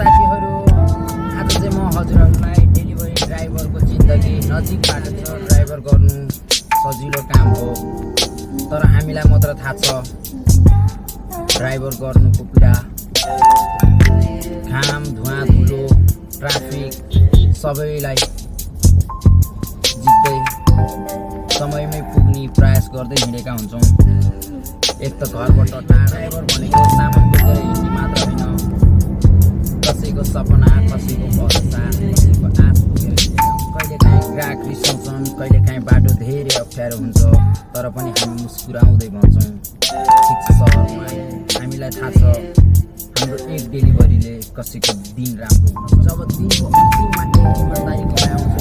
साथीहरू, आज चाहिँ म हजुरहरूलाई डेलिभरी ड्राइभरको जिन्दगी नजिकबाट छ। ड्राइभर गर्नु सजिलो काम हो, तर हामीलाई मात्र थाहा छ ड्राइभर गर्नुको पीडा। घाम, धुवाँ, धुलो, ट्राफिक सबैलाई जित्दै समयमै पुग्ने प्रयास गर्दै हिँडेका हुन्छौँ। एक त घरबाट टाढा। ड्राइभर भनेको सामान बोकेर हिँड्ने मात्र होइन, कसैको सपना, कसैको भरोसा, कसैको आश बोकेर हिँडेका। कहिलेकाहीँ ग्राहक रिसाउँछन्, कहिलेकाहीँ बाटो धेरै अप्ठ्यारो हुन्छ, तर पनि हामी मुस्कुराउँदै भन्छौँ ठिक छ सर। हामीलाई थाहा छ हाम्रो एक डेलिभरीले कसैको दिन राम्रो हुन्छ। जब दिनको अन्तिममा एक इमानदारीको आउँछ